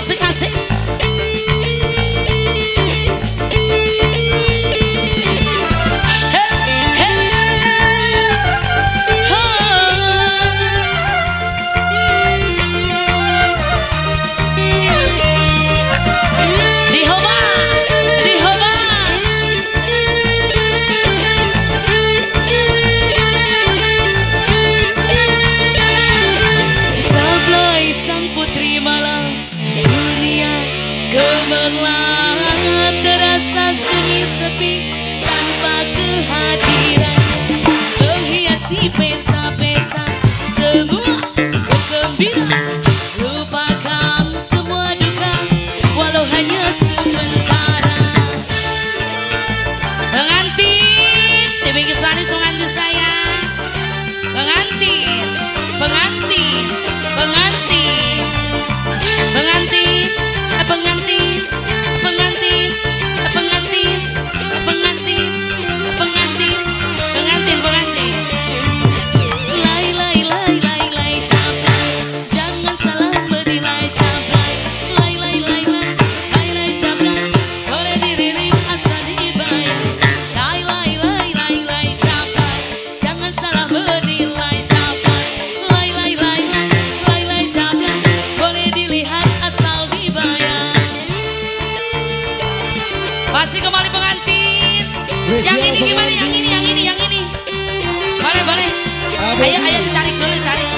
Asik asik. Terasa sunyi sepi tanpa kehadirannya, menghiasi pesta-pesta semua bergembira, lupakan semua duka walau hanya sementara. Pengantin, di suami pengantin saya, pengantin, pengantin, pengantin, pengantin, pengantin, pengantin, pengantin, pengantin, pengantin, pengantin, pengantin. Lai lai lai lai lai caplai, jangan salah menilai caplai. Lai lai lai lai lai lai caplai, boleh dirilik asal dibayar. Lai lai lai lai lai caplai, jangan salah menilai caplai. Lai lai lai lai lai lai caplai, boleh dilihat asal dibayar. Masih kembali pengantin. Yang ini gimana? Yang ini, yang ini, yang ini. Boleh, boleh. Ayo, ayo ditarik dulu, ditarik.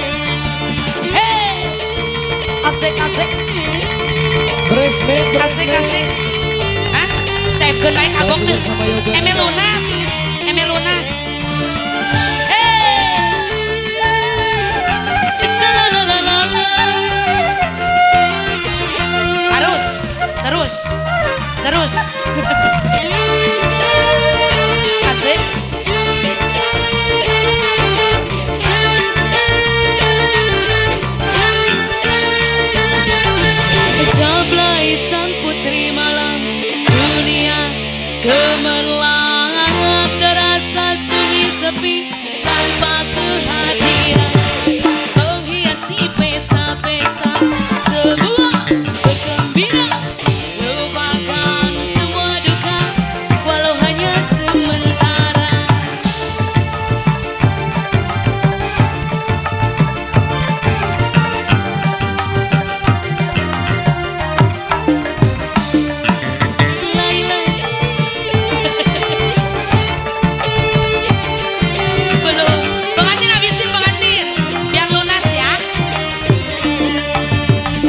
Hey, asik, asik. Asik, asik. Hah? Saya naik kagok deh. Emel lunas, emel lunas. Hey. Terus, terus, terus. Asik. Jablay sang putri malam, dunia gemerlap, terasa sunyi sepi tanpa kehadiran, menghiasi pesta-pesta semua bergembira, lupakan semua duka walau hanya sementara. Lai lai. Belum. Pengantin habisin pengantin, biar lunas ya.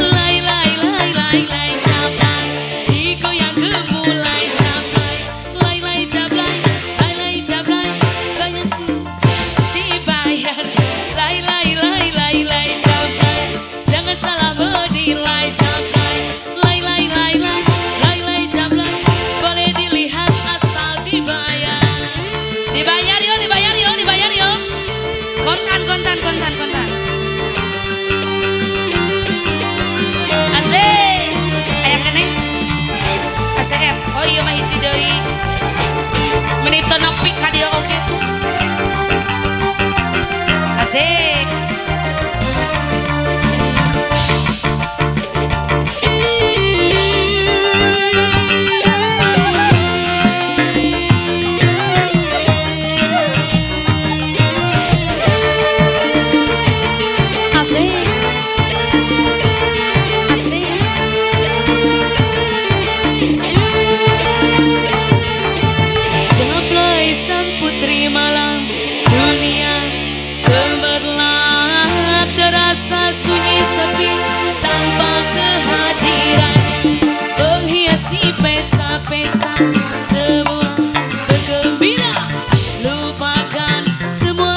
Lai lai lai lai lai caplai, digoyang gemulai caplai. Lai lai caplai, lai lai caplai, banyak dibayar. Lai lai lai lai lai caplai, jangan salah menilai caplai. Lai lai lai lai lai lai caplai, boleh dilihat asal dibayar. Dibayar yo, dibayar yo, dibayar yo. Kontan, kontan, kontan, kontan. Asik. Ayang keneng. ACF. Oh iya mah hiji deui. Menit teu nepi ka dieu oge. Asik. Asik. Asik. Jablay sang putri malam, dunia gemerlap, terasa sunyi sepi tanpa kehadiran, menghiasi pesta-pesta semua bergembira, lupakan semua